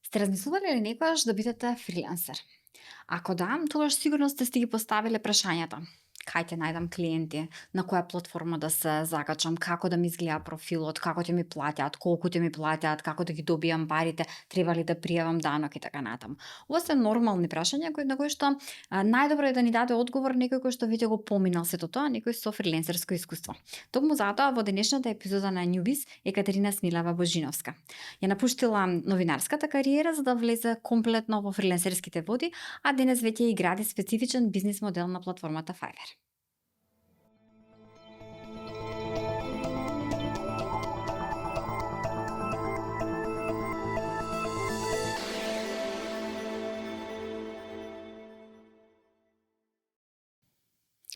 Сте размислувале ли некогаш да бидете фрилансер? Ако да, тогаш сигурно сте ги поставиле прашањата. Кај ќе најдам клиенти, на која платформа да се закачам, како да ми изгледа профилот, како ќе ми платят, колку ќе ми платят, како да ги добијам парите, треба ли да пријавам данок и така натаму. Ова се нормални прашања на кои што најдобро е да ни даде одговор некој кој што веќе го поминал сето тоа, некој со фриленсерско искуство. Токму затоа во денешната епизода на Newbiz Екатерина Смилева Божиновска ја напуштила новинарската кариера за да влезе комплетно во фриленсерските води, а денес веќе и гради специфичен бизнис модел на платформата Fiverr.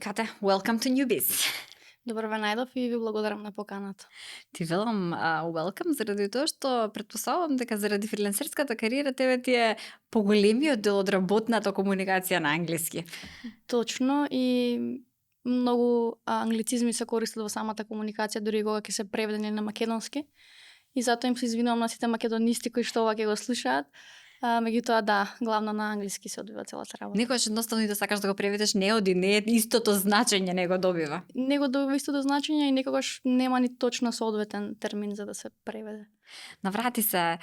Кате, welcome to Newbiz. Добро ве најдов и ви благодарам на поканата. Ти велам welcome заради тоа што претпоставувам дека заради фриленсерската кариера тебе ти е поголемиот дел од работната комуникација на англиски. Точно, и многу англицизми се користат во самата комуникација, дури кога ќе се преведени на македонски. И затоа им се извинувам на сите македонисти кои што ова ќе го слушаат. Меѓутоа да, главно на англиски се одвива целата работа. Некогаш едноставно и да сакаш да го преведеш не оди, не е истото значење не го добива. Не го добива истото значење и некогаш нема ни точно соодветен термин за да се преведе. Наврати се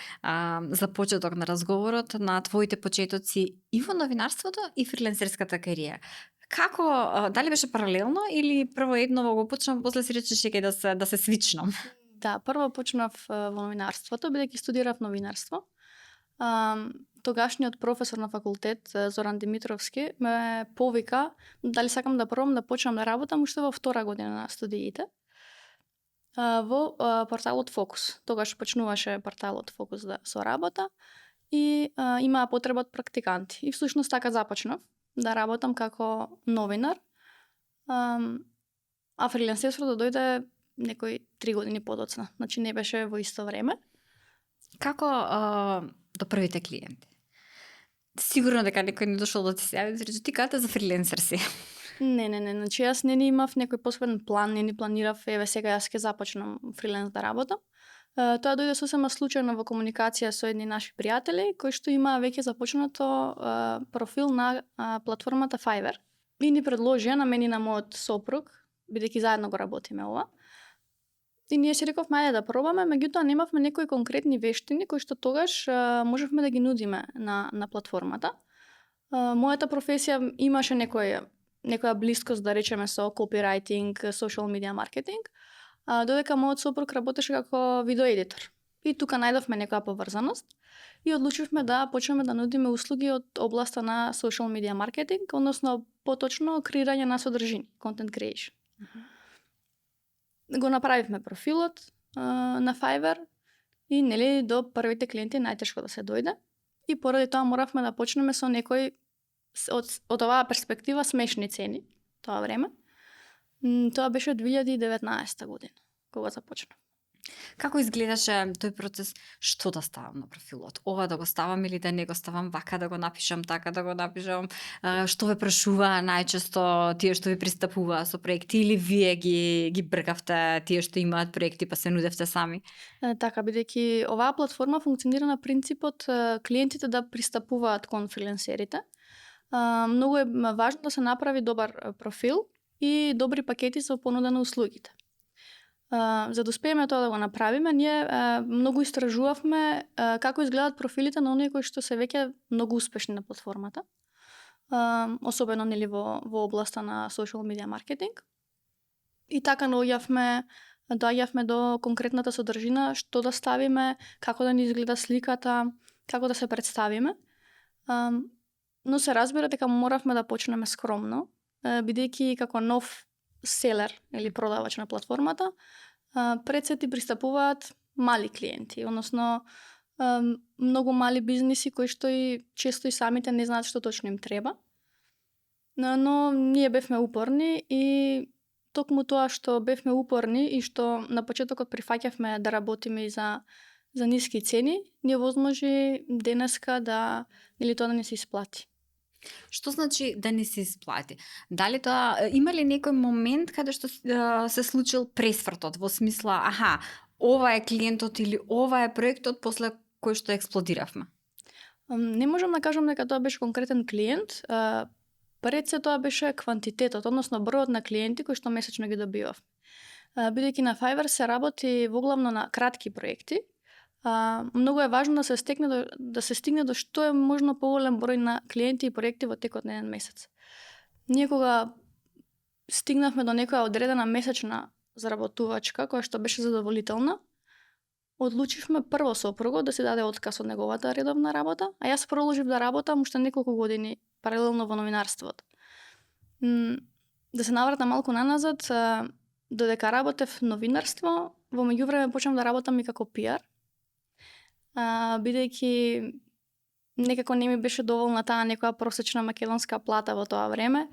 за почеток на разговорот на твоите почетоци и во новинарството и фриленсерската кариера. Како, дали беше паралелно или прво едно го почнав, после си речеш ќе да се свичнам? Да, прво почнав во новинарството, бидејќи студирав новинарство. Тогашниот професор на факултет Зоран Димитровски ме повика дали сакам да пробам да почнам да работам уште во втора година на студиите во порталот Фокус. Тогаш почнуваше порталот Фокус со работа и имаа потреба од практиканти. И всушност така започнав да работам како новинар. А фриленсерството дојде некои 3 години подоцна. Значи не беше во исто време. Како до првите клиенти? Сигурно дека некој не дошол да ти се јави, да рече ти кате за фриленсер си. Не, значи јас не имав некој посебен план, не планирав еве сега јас ќе започнам фриленс да работам. Тоа дојде сосема случајно во комуникација со едни наши пријатели кои што имаа веќе започнато профил на платформата Fiverr и ни предложија на мене и на мојот сопруг, бидејќи заедно го работиме ова. И ние си рековме ајде да пробаме, меѓутоа немавме некои конкретни вештини кои што тогаш можевме да ги нудиме на платформата. Мојата професија имаше некоја блискост да речеме со копирајтинг, social media маркетинг, додека мојот сопруг работеше како видеоедитор. И тука најдовме некоја поврзаност и одлучивме да почнеме да нудиме услуги од областа на social media маркетинг, односно поточно креирање на содржини, content creation. Го направивме профилот на Fiverr и нели до првите клиенти најтешко да се дојде. И поради тоа моравме да почнеме со некои од оваа перспектива смешни цени тоа време. Тоа беше 2019 година кога започнав. Како изгледаше тој процес? Што да ставам на профилот? Ова да го ставам или да не го ставам, вака да го напишам, така да го напишам? Што ве прашуваа најчесто тие што ви пристапуваа со проекти или вие ги бркавте тие што имаат проекти па се нудевте сами? Така, бидејќи оваа платформа функционира на принципот клиентите да пристапуваат кон фриленсерите. Многу е важно да се направи добар профил и добри пакети со понуда на услугите. За да успееме тоа да го направиме, ние многу истражувавме како изгледаат профилите на оние кои што се веќе многу успешни на платформата. Особено нели во областа на social media маркетинг. И така доаѓавме до конкретната содржина, што да ставиме, како да ни изгледа сликата, како да се представиме. Но се разбира дека моравме да почнеме скромно, бидејќи како нов селер или продавач на платформата, пред се ти пристапуваат мали клиенти, односно многу мали бизниси кои што и често и самите не знаат што точно им треба. Но ние бевме упорни и токму тоа што бевме упорни и што на почетокот прифаќавме да работиме и за ниски цени, ние возможи денеска или тоа да не се исплати. Што значи да не се исплати? Дали тоа има ли некој момент каде што се случил пресвртот во смисла ова е клиентот или ова е проектот после кој што експлодиравме? Не можам да кажам дека тоа беше конкретен клиент. Пред се тоа беше квантитетот, односно бројот на клиенти кои што месечно ги добивав. Бидејќи на Fiverr се работи воглавно на кратки проекти, многу е важно да се стигне до што е можно поголем број на клиенти и проекти во текот на еден месец. Ние кога стигнавме до некоја одредена месечна заработувачка која што беше задоволителна, одлучивме прво сопругот да се даде отказ од неговата редовна работа, а јас продолжив да работам уште неколку години паралелно во новинарството. Да се навратам малку наназад, додека работев новинарство, во меѓувреме почнав да работам и како PR, бидејќи некако не ми беше доволна таа некоја просечна македонска плата во тоа време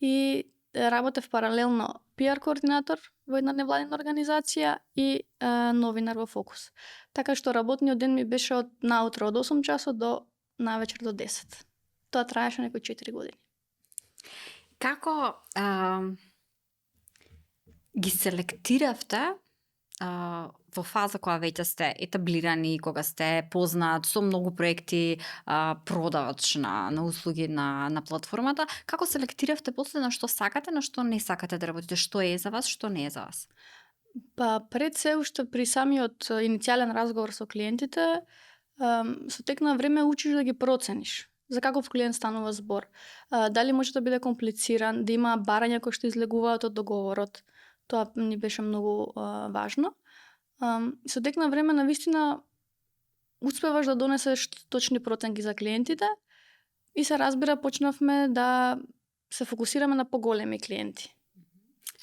и работев паралелно PR координатор во една невладина организација и новинар во Фокус. Така што работниот ден ми беше од наутро од 8 часот до навечер до 10. Тоа траеше некои 4 години. Како ги селектиравте во фаза кога веќе сте етаблирани, кога сте познат со многу проекти, продавач на услуги на платформата, како селектиравте после на што сакате, на што не сакате да работите, што е за вас, што не е за вас? Па пред се уште при самиот иницијален разговор со клиентите, со тек на време учиш да ги процениш. За каков клиент станува збор? Дали може да биде комплициран, да има барања кои што излегуваат од договорот. Тоа ни беше многу важно. Со тек на време навистина успеваш да донесеш точни проценки за клиентите и се разбира почнавме да се фокусираме на поголеми клиенти.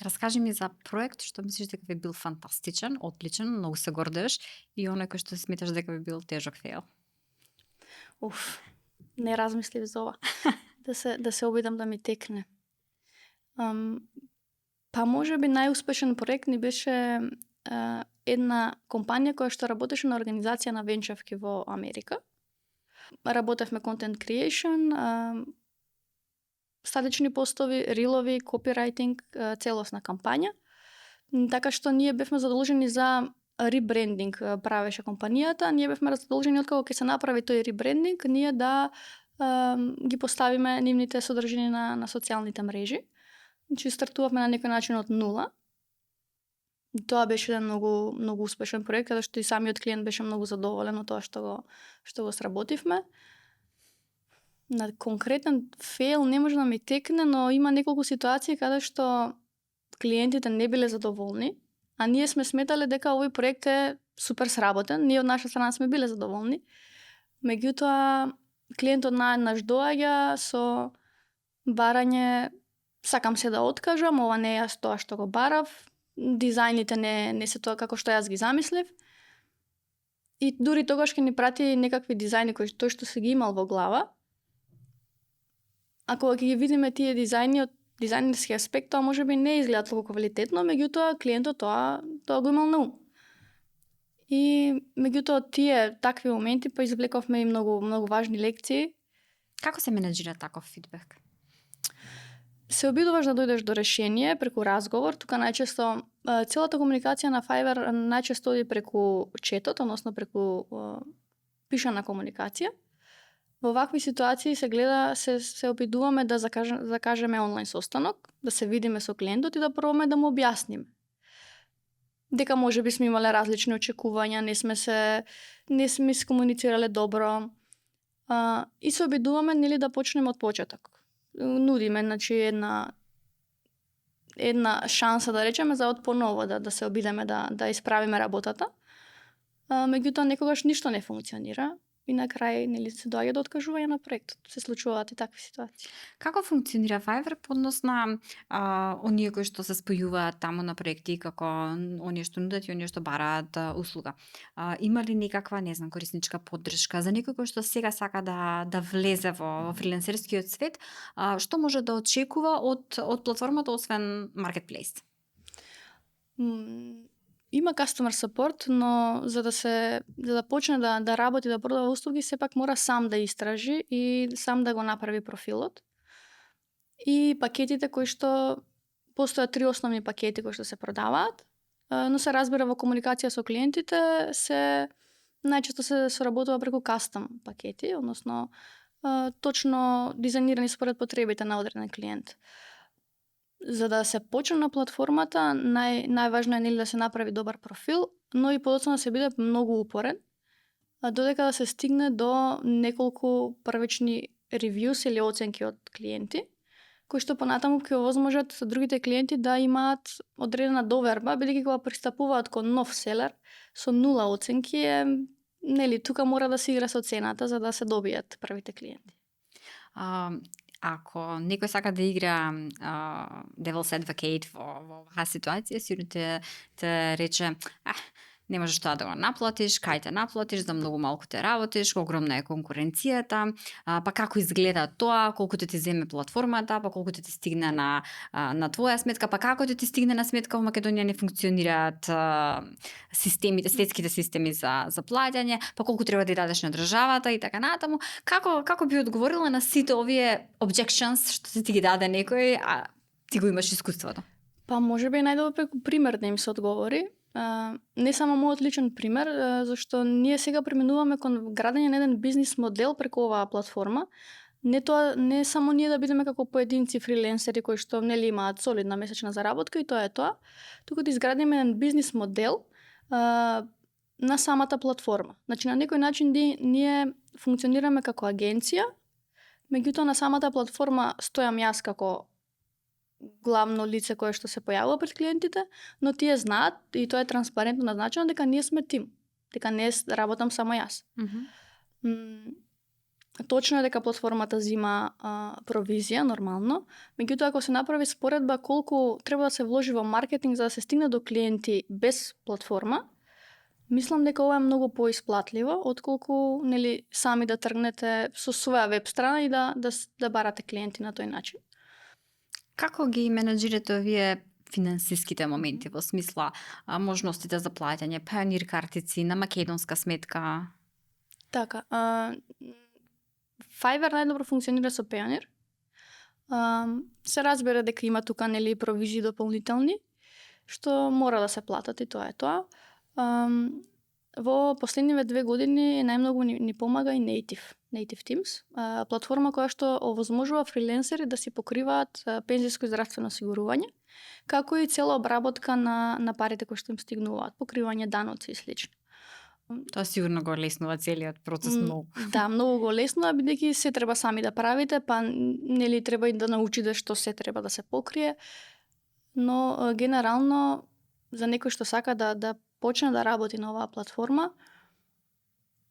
Раскажи ми за проект што мислиш дека би бил фантастичен, одличен, многу се гордееш и оној кој што сметаш дека би бил тежок фейл. Не размислив за ова. да се обидам да ми текне. Па може би најуспешен проект ни беше една компанија која што работеше на организација на венчавки во Америка. Работевме content creation, статични постови, рилови, копирайтинг, целосна кампања. Така што ние бевме задолжени за ребрендинг правеше компанијата, ние бевме задолжени откако ќе се направи тој ребрендинг, ние да ги поставиме нивните содржини на социјалните мрежи. Значи стартувавме на некој начин од нула. Тоа беше еден многу успешен проект, каде што и самиот клиент беше многу задоволен од тоа што го сработивме. На конкретен фейл не може да ми текне, но има неколку ситуации каде што клиентите не биле задоволни, а ние сме сметале дека овој проект е супер сработен, ние од наша страна сме биле задоволни. Меѓутоа, клиентот наеднаш доаѓа со барање, сакам се да откажам, ова не е тоа што го барав, дизајните не се тоа како што јас ги замислив. И дури тогаш ќе ни прати некакви дизајни кои тој што се ги имал во глава. А кога ќе ги видиме тие дизајни од дизајнерски аспект, тоа можеби не изгледа толку квалитетно, меѓутоа клиентот тоа го имал на ум. И меѓутоа тие такви моменти па извлековме и многу важни лекции. Како се менеџира таков фидбек? Се обидуваш да дојдеш до решение преку разговор, тука најчесто целата комуникација на Fiverr најчесто оди преку четот, односно преку пишана комуникација. Во вакви ситуации се гледа, се обидуваме да закажеме онлайн состанок, да се видиме со клиентот и да пробаме да му објасниме. Дека можеби сме имале различни очекувања, не сме искомуницирале добро. И се обидуваме нели да почнеме од почеток. Нудиме, значи една шанса да речеме за од поново да се обидеме да исправиме работата. Меѓутоа некогаш ништо не функционира и на крај нели се доаѓа до откажување на проектот. Се случуваат и такви ситуации. Како функционира Fiverr по однос на оние кои што се спојуваат таму на проекти, како оние што нудат и оние што бараат услуга? Има ли некаква, не знам, корисничка поддршка за некој кој што сега сака да влезе во фрилансерскиот свет, што може да очекува од платформата освен маркетплейс? Има customer support, но за да почне да работи, да продава услуги, сепак мора сам да истражи и сам да го направи профилот. И пакетите кои што постојат 3 основни пакети кои што се продаваат, но се разбира во комуникација со клиентите се најчесто се соработува преку кастом пакети, односно точно дизајнирани според потребите на одреден клиент. За да се почне на платформата, најважно е нели да се направи добар профил, но и подоцна да се биде многу упорен, додека да се стигне до неколку првични ревјус или оценки од клиенти, кои што понатаму ќе овозможат другите клиенти да имаат одредена доверба, бидејќи кога пристапуваат кон нов селер со 0 оценки нели тука мора да се игра со цената за да се добијат првите клиенти. Ако некој сака да игра Devil's Advocate во оваа ситуација, сигурно те рече, не можеш тоа да го наплатиш, кај те наплатиш, за многу малку те работиш, огромна е конкуренцијата, па како изгледа тоа, колку ти земе платформата, па колку ти стигне на твоја сметка, па како ти стигне на сметка во Македонија не функционираат системите, светските системи за плаќање, па колку треба да дадеш на државата и така натаму. Како би одговорила на сите овие objections што ти ги даде некој, а ти го имаш искуството? Па можеби најдобро преку пример да им се одговори. Не само мојот личен пример, зашто ние сега преминуваме кон градење на еден бизнис модел преку оваа платформа. Не само ние да бидеме како поединци фриленсери кои што нели имаат солидна месечна заработка и тоа е тоа, туку да изградиме еден бизнис модел на самата платформа. Значи на некој начин ние функционираме како агенција, меѓутоа на самата платформа стојам јас како главно лице кое што се појавува пред клиентите, но тие знаат и тоа е транспарентно назначено дека ние сме тим, дека не работам само јас. Точно е дека платформата зима провизија нормално, меѓутоа ако се направи споредба колку треба да се вложи во маркетинг за да се стигне до клиенти без платформа, мислам дека ова е многу поисплатливо отколку нели сами да тргнете со своја веб страна и да барате клиенти на тој начин. Како ги менеджирате овие финансиските моменти во смисла можностите за плаќање, Payoneer картици на македонска сметка? Така, Fiverr најдобро функционира со Payoneer. Се разбира дека има тука нели провизии дополнителни што мора да се платат и тоа е тоа. Во последниве 2 години најмногу ни помага и Native Teams, платформа која што овозможува фриленсери да си покриваат пензиско и здравствено осигурување, како и цела обработка на парите кои што им стигнуваат, покривање даноци и слично. Тоа сигурно го леснува целиот процес многу. Да, многу го леснува, бидејќи се треба сами да правите, па нели треба и да научите што се треба да се покрие, но генерално за некој што сака да почне да работи на оваа платформа,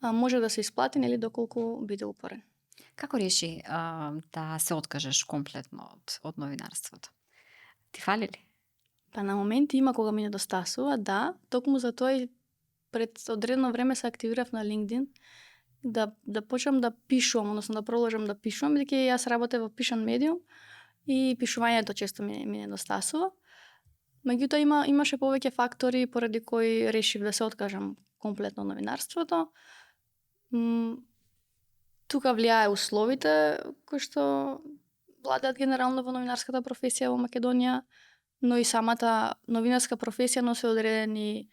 може да се исплати нели доколку биде упорен. Како реши да се откажеш комплетно од новинарството? Ти фали ли? Па на моменти има кога ми недостасува, да, токму за тоа и пред одредено време се активирав на LinkedIn да почнам да пишувам, односно да продолжам да пишувам, бидејќи јас работев во пишан медиум и пишувањето често ми недостасува. Меѓутоа имаше повеќе фактори поради кои решив да се откажам комплетно од новинарството. Тука влијае условите кои што владеат генерално во новинарската професија во Македонија, но и самата новинарска професија носи одредени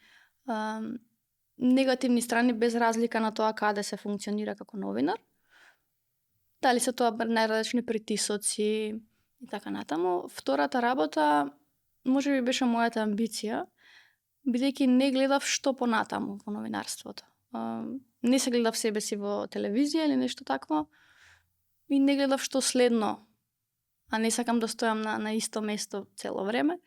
негативни страни без разлика на тоа каде се функционира како новинар. Дали се тоа најразлични притисоци и така натаму. Втората работа можеби беше мојата амбиција, бидејќи не гледав што понатаму во новинарството. Не се гледав себе си во телевизија или нешто такво и не гледав што следно, а не сакам да стојам на исто место цело време.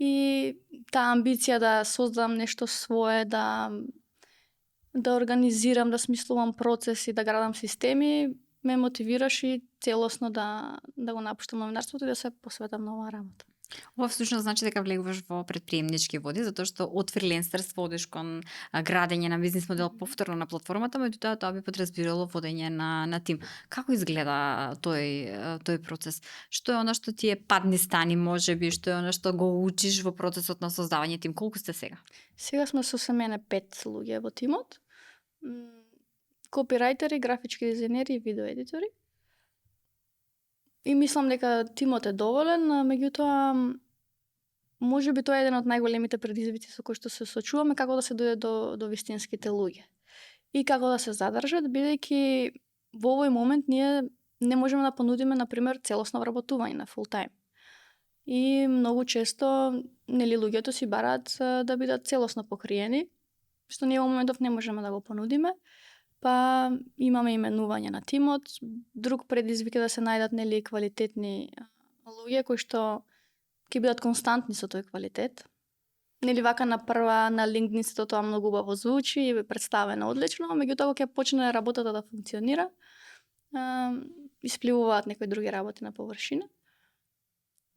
И таа амбиција да создадам нешто свое, да организирам, да смислувам процеси, да градам системи, ме мотивираше целосно да го напуштам новинарството и да се посветам на оваа работа. Ова всушност значи дека влегуваш во претприемнички води, затоа што од фриленсерство одиш кон градење на бизнис модел повторно на платформата, меѓутоа тоа би подразбирало водење на тим. Како изгледа тој процес? Што е она што ти е падни стани, можеби, што е она што го учиш во процесот на создавање тим? Колку сте сега? Сега сме со мене 5 луѓе во тимот. Копирајтери, графички дизајнери и видеоедитори. И мислам дека тимот е доволен, меѓутоа можеби тоа е еден од најголемите предизвици со кои што се сочуваме, како да се дојде до вистинските луѓе. и како да се задржат, бидејќи во овој момент ние не можеме да понудиме, например, целосно вработување на full time. И многу често, нели, луѓето си бараат да бидат целосно покриени, што ние во моментов не можеме да го понудиме, па имаме именување на тимот. Друг предизвик е да се најдат, нели, квалитетни луѓе кои што ќе бидат константни со тој квалитет. Нели, вака на прва на LinkedIn сето тоа многу убаво звучи и е представено одлично, меѓутоа кога ќе почне работата да функционира, испливуваат некои други работи на површина.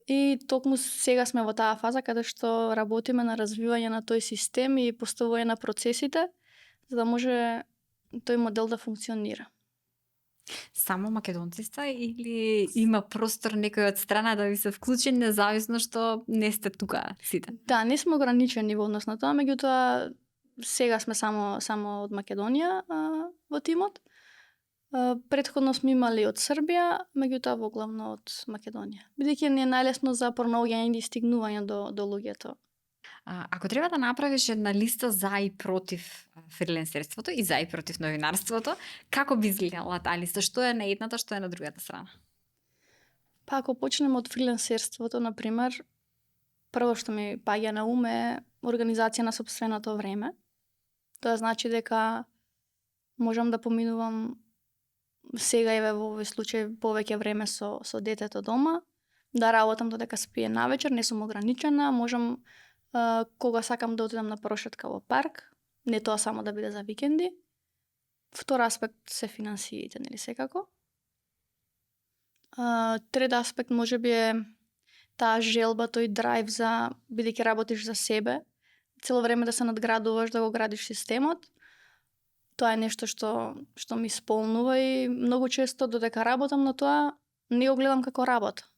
И токму сега сме во таа фаза каде што работиме на развивање на тој систем и поставување на процесите, за да може тој модел да функционира. Само македонци сте или има простор некој од страна да ви се вклучи, независно што не сте тука сите? Да, не сме ограничени во однос на тоа, меѓутоа сега сме само од Македонија во тимот. Претходно сме имали од Србија, меѓутоа во главно од Македонија. Бидејќи не е најлесно за пронаоѓање и стигнување до луѓето. Ако треба да направиш една листа за и против фриленсерството и за и против новинарството, како би изгледала таа листа? Што е на едната, што е на другата страна? Па ако почнеме од фриленсерството, например, прво што ми паѓа на ум е организација на сопственото време. Тоа значи дека можам да поминувам сега еве во овој случај повеќе време со детето дома, да работам додека спие навечер, не сум ограничена, можам кога сакам да отидам на прошетка во парк, не тоа само да биде за викенди. Втор аспект се финансиите, нели секако. Трет аспект можеби е таа желба, тој драйв за, бидејќи работиш за себе, цело време да се надградуваш, да го градиш системот. Тоа е нешто што ми исполнува и многу често додека работам на тоа, не го гледам како работа.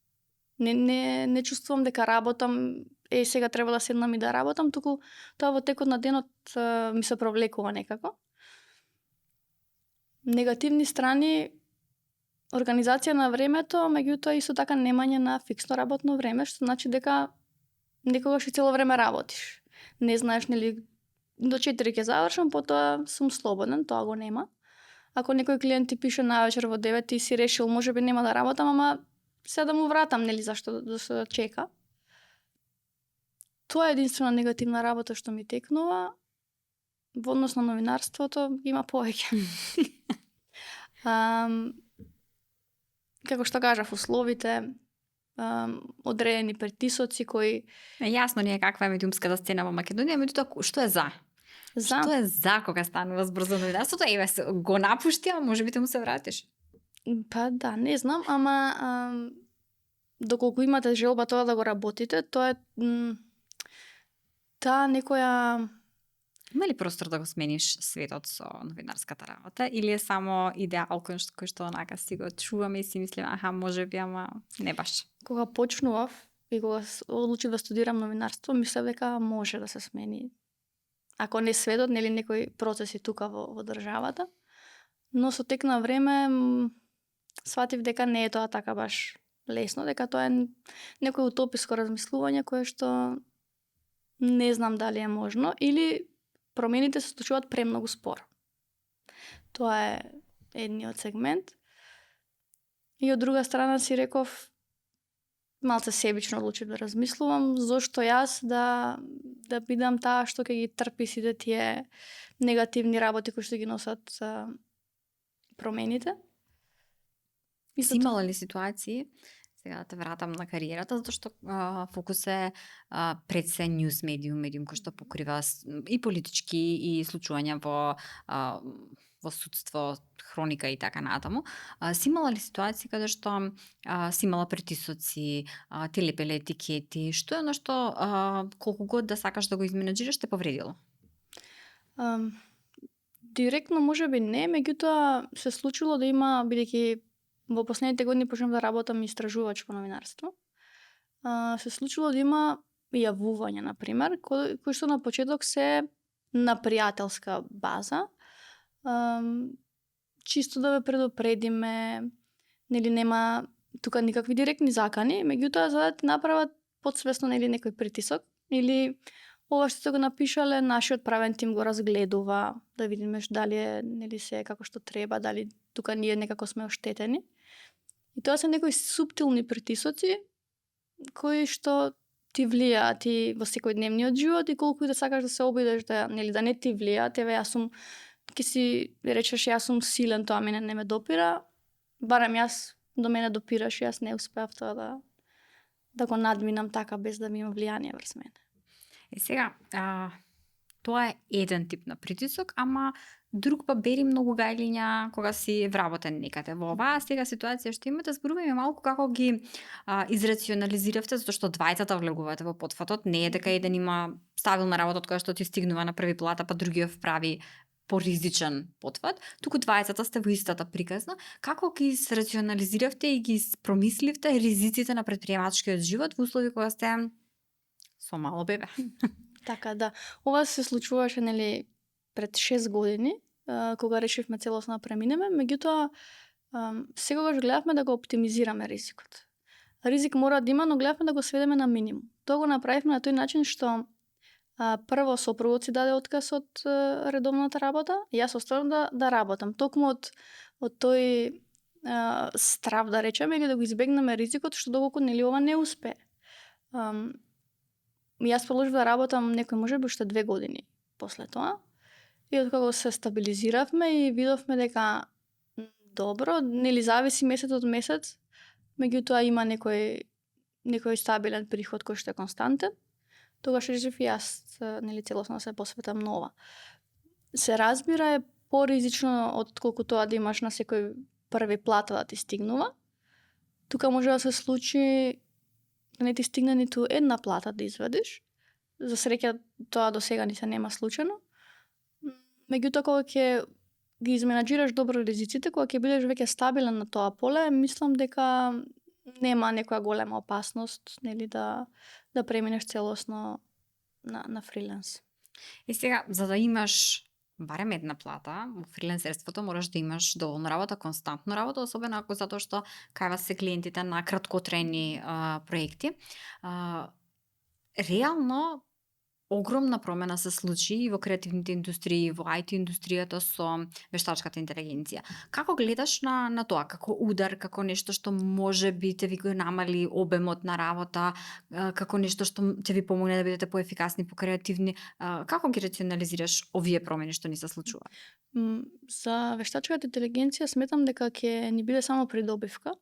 Не чувствувам дека работам, сега треба да седнам и да работам, туку тоа во текот на денот ми се провлекува некако. Негативни страни, организација на времето, меѓутоа исто така немање на фиксно работно време, што значи дека некогаш и цело време работиш. Не знаеш, нели, до 4 ќе завршам, потоа сум слободен, тоа го нема. Ако некој клиент ти пише навечер во 9 и си решил можеби нема да работам, ама се да му вратам, нели, зашто да се чека. Тоа е единствена негативна работа што ми текнува. Во однос на новинарството има повеќе. Како што кажав, условите, одредени притисоци кои... Јасно ни е каква е медиумската сцена во Македонија, меѓутоа што е за? Што е за кога станува збор за новинарството? Еве го напушти, а можеби те му се вратиш. Па да, не знам, ама доколку имате желба тоа да го работите, тоа е таа некоја... Има ли простор да го смениш светот со новинарската работа или е само идеал кој што онака си го чуваме и си мислиме аха можеби, ама не баш? Кога почнував и кога одлучив да студирам новинарство, мислев дека може да се смени. Ако не светот, нели некои процеси тука во државата, но со тек на време сватив дека не е тоа така баш лесно, дека тоа е некој утописко размислување кое што не знам дали е можно или промените се случуваат премногу споро. Тоа е едниот сегмент. И од друга страна си реков, малце себично одлучив да размислувам, зошто јас да бидам таа што ќе ги трпи сите тие негативни работи кои што ги носат промените. Си имала ли ситуации, сега да те вратам на кариерата, затоа што фокус е пред се ньюс медиум кој што покрива и политички и случувања во судство, хроника и така натаму. Си имала ли ситуации каде што си имала притисоци, ти лепеле етикети, што е оно што колку год да сакаш да го изменаџираш те повредило? Директно можеби не, меѓутоа се случило да има, бидејќи во последните години почнав да работам истражувач по новинарство. Се случило да има јавувања, например, кои што на почеток се на пријателска база, чисто да ве предупредиме, нели нема тука никакви директни закани, меѓутоа за да ти направат подсвесно, нели, некој притисок или ова што сте го напишале, нашиот правен тим го разгледува, да видиме дали е, нели се како што треба, дали тука ние некако сме оштетени. И тоа се некои суптилни притисоци кои што ти влијаат и во секојдневниот живот и колку и да сакаш да се обидеш да, нели, да не ти влијаат, еве јас сум, ќе си речеш јас сум силен, тоа мене не ме допира, барем јас до мене допираш и јас не успеав тоа да го надминам така без да ми има влијание врз мене. Е сега, тоа е еден тип на притисок, ама друг па бери многу гајлиња кога си вработен некаде. Во оваа сега ситуација што имате, зборуваме малку како ги израционализиравте, затоа што двајцата влегувате во потфатот, не е дека еден има стабилна работа од која што ти стигнува на први плата, па другиот прави поризичен потфат, туку двајцата сте во истата приказна. Како ги рационализиравте и ги промисливте ризиците на претприемачкиот живот во услови кога сте со мало бебе? Така да. Ова се случуваше, нели, пред 6 години, кога решивме целосно да преминеме, меѓутоа секогаш гледавме да го оптимизираме ризикот. Ризик мора да има, но гледавме да го сведеме на минимум. Тоа го направивме на тој начин што прво сопругот си даде отказ од редовната работа, и јас останав да работам. Токму од тој страв, да речеме, или да го избегнеме ризикот, што доколку, нели, ова не успее. Јас продолжив да работам некој можеби уште 2 години после тоа. И откако се стабилизиравме и видовме дека добро, нели, зависи месец од месец, меѓутоа има некој стабилен приход кој што е константен, тогаш решив и јас, нели, целосно да се посветам на ова. Се разбира, е поризично отколку тоа да имаш на секој први плата да ти стигнува. Тука може да се случи да не ти стигне ниту една плата да извадиш. За среќа тоа до сега ни се нема случено. Меѓутоа кога ќе ги изменаџираш добро ризиците, кога ќе бидеш веќе стабилен на тоа поле, мислам дека нема некоја голема опасност, нели, да преминеш целосно на фриленс. И сега, за да имаш барем една плата, во фриленсерството мораш да имаш доволно работа, константно работа, особено ако затоа што кај вас се клиентите на краткотрајни проекти. Реално огромна промена се случи и во креативните индустрии, во IT индустријата со вештачката интелигенција. Како гледаш на тоа, како удар, како нешто што може би те ви го намали обемот на работа, како нешто што ќе ви помогне да бидете поефикасни, покреативни? Како ги рационализираш овие промени што ни се случуваат? За вештачката интелигенција сметам дека ќе ни биде само придобивка,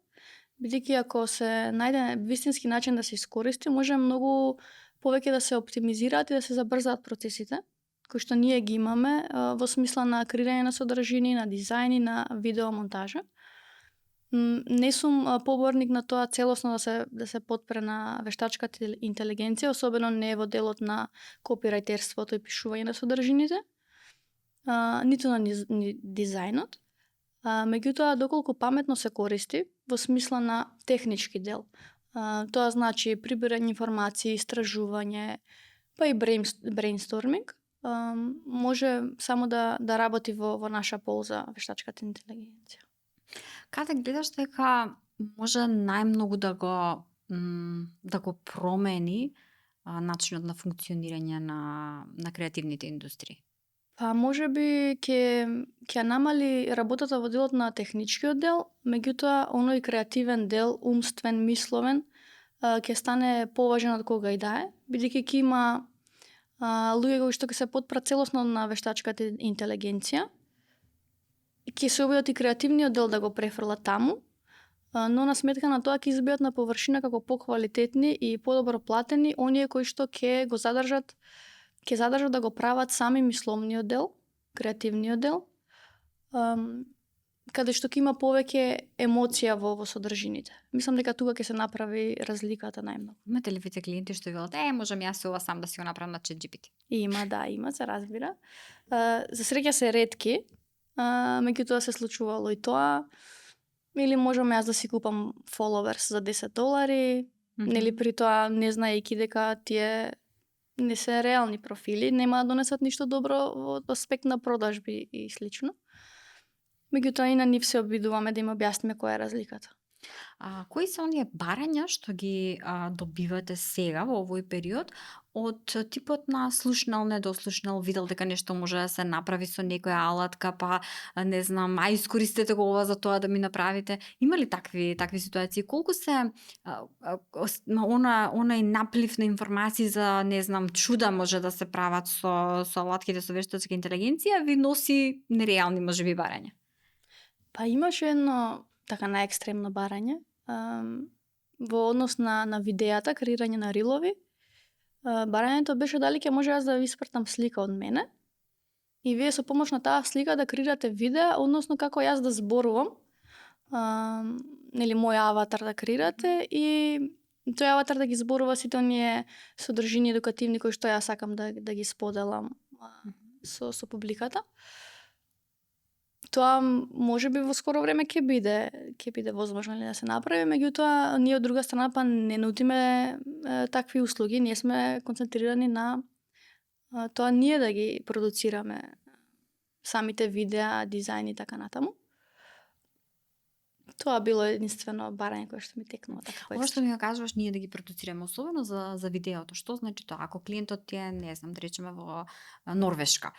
бидејќи ако се најде вистински начин да се искористи, може многу повеќе да се оптимизираат и да се забрзаат процесите, кои што ние ги имаме во смисла на креирање на содржини, на дизајни, на видеомонтажа. Не сум поборник на тоа целосно да се потпре на вештачката интелигенција, особено не во делот на копирајтерството и пишување на содржините, ниту на дизајнот. Меѓутоа, доколку паметно се користи во смисла на технички дел, тоа значи прибирање информации, истражување, па и брейнсторминг, може само да работи во наша полза вештачката интелигенција. Каде гледаш дека може најмногу да го промени начинот на функционирање на креативните индустрии? Па можеби ќе намали работата во делот на техничкиот дел, меѓутоа оној креативен дел, умствен, мисловен, ќе стане поважен од кога и да е, бидејќи ќе има луѓе кои што ќе се потпрат целосно на вештачката интелигенција, ќе се обидат и креативниот дел да го префрлат таму, но на сметка на тоа ќе избијат на површина како поквалитетни и подобро платени оние кои што ќе задржат да го прават сами мисловниот дел, креативниот дел, каде што ќе има повеќе емоција во содржините. Мислам дека тука ќе се направи разликата најмногу. Имате ли вите клиенти што велат, можам јас ова сам да си го направам на ChatGPT? Има, се разбира. За среќа се ретки, меѓутоа се случувало и тоа. Или можам јас да си купам followers за $10, нели, при тоа не знаејќи дека тие не се реални профили, нема да донесат ништо добро во аспект на продажби и слично. Меѓутоа и на нив се обидуваме да им објасниме која е разликата. Кои се оние барања што ги добивате сега во овој период од типот на слушнал, недослушнал, видел дека нешто може да се направи со некоја алатка, па не знам, искористете го ова за тоа да ми направите. Има ли такви ситуации? Колку се онај наплив на информации за не знам чуда може да се прават со алатките со вештачка интелигенција ви носи нереални можеби барања? Па имаше едно така најекстремно барање во однос на видеата, креирање на рилови. Барањето беше дали ќе може јас да ви испратам слика од мене и вие со помош на таа слика да креирате видеа, односно како јас да зборувам, нели мој аватар да креирате и тој аватар да ги зборува сите оние содржини едукативни кои што јас сакам да ги споделам со публиката. Тоа можеби во скоро време ќе биде возможно ли да се направи, меѓутоа ние од друга страна па не нудиме такви услуги, ние сме концентрирани на тоа ние да ги продуцираме самите видеа, дизајн и така натаму. Тоа било единствено барање кое што ми текнува така Ова што ми го кажуваш ние да ги продуцираме, особено за видеото, што значи тоа? Ако клиентот ти е, не знам, да речеме во Норвешка,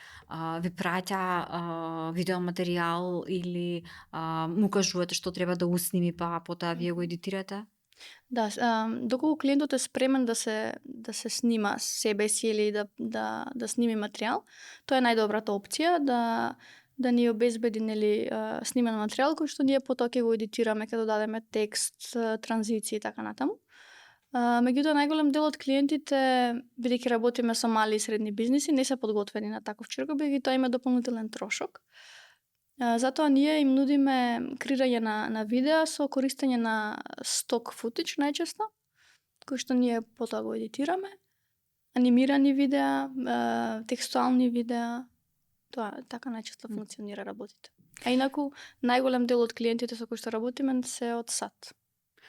ви праќа видеоматеријал или му кажувате што треба да усними, па потоа вие го едитирате? Да, доколку клиентот е спремен да се снима себе си или да сними материјал, тоа е најдобрата опција да ни обезбеди нели снимен материјал кој што ние потоа ќе го едитираме, ќе додадеме текст, транзиции и така натаму. Меѓутоа најголем дел од клиентите, бидејќи работиме со мали и средни бизниси, не се подготвени на таков чирко, бидејќи тоа има дополнителен трошок. Затоа ние им нудиме креирање на видеа со користење на сток футич најчесто, кој што ние потоа го едитираме, анимирани видеа, текстуални видеа, тоа така најчесто функционира работите. А инаку најголем дел од клиентите со кои што работиме се од САД.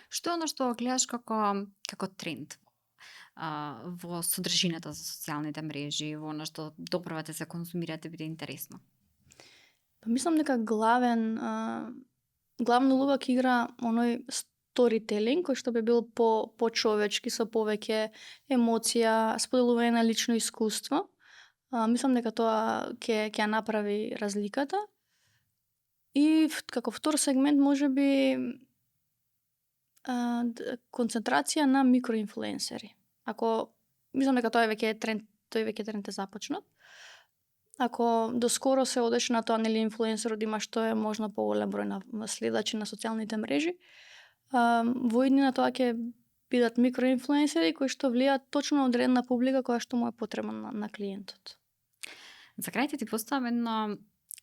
Што е оно што гледаш како тренд во содржината за социјалните мрежи, во оно што допрвате се консумирате биде интересно? Па мислам дека главна улога ќе игра оној сторителинг кој што би бил по-човечки, со повеќе емоција, споделување на лично искуство. Мислам дека тоа ќе ја направи разликата. И како втор сегмент можеби концентрација на микроинфлуенсери. Мислам дека тоа веќе е тренд, е започнат. Ако доскоро се одеше на тоа нели инфлуенсерот има што е можно поголем број на следачи на социјалните мрежи, во иднина тоа ќе бидат микроинфлуенсери кои што влијаат точно на одредена публика која што му е потребна на клиентот. За крај ти поставам едно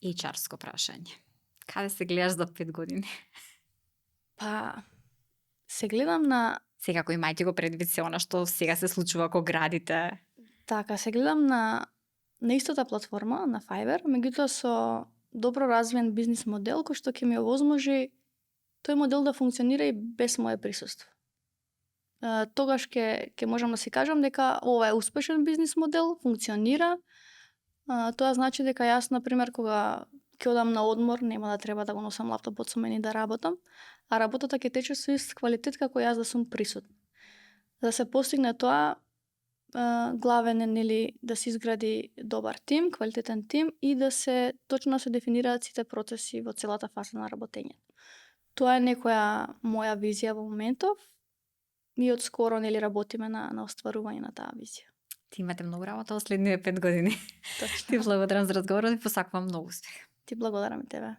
HR-ско прашање. Каде се гледаш за 5 години? Па се гледам на Секако имајте го предвид се она што сега се случува кога градите. Така, се гледам на истата платформа, на Fiverr, меѓутоа со добро развиен бизнис модел кој што ќе ми овозможи тој модел да функционира и без мое присуство. Тогаш ќе можам да си кажам дека ова е успешен бизнис модел, функционира. Тоа значи дека јас, например, кога ќе одам на одмор, нема да треба да го носам лаптопот со мене и да работам, а работата ќе тече со ист квалитет како јас да сум присутна. За да се постигне тоа, главен е нели да се изгради добар тим, квалитетен тим и да се точно се дефинираат сите процеси во целата фаза на работење. Тоа е некоја моја визија во моментов и од скоро нели работиме на остварување на таа визија. Ти имате многу работа во следниве 5 години. Точно. Ти благодарам за разговорот и посакувам многу успех. Ти благодарам и тебе.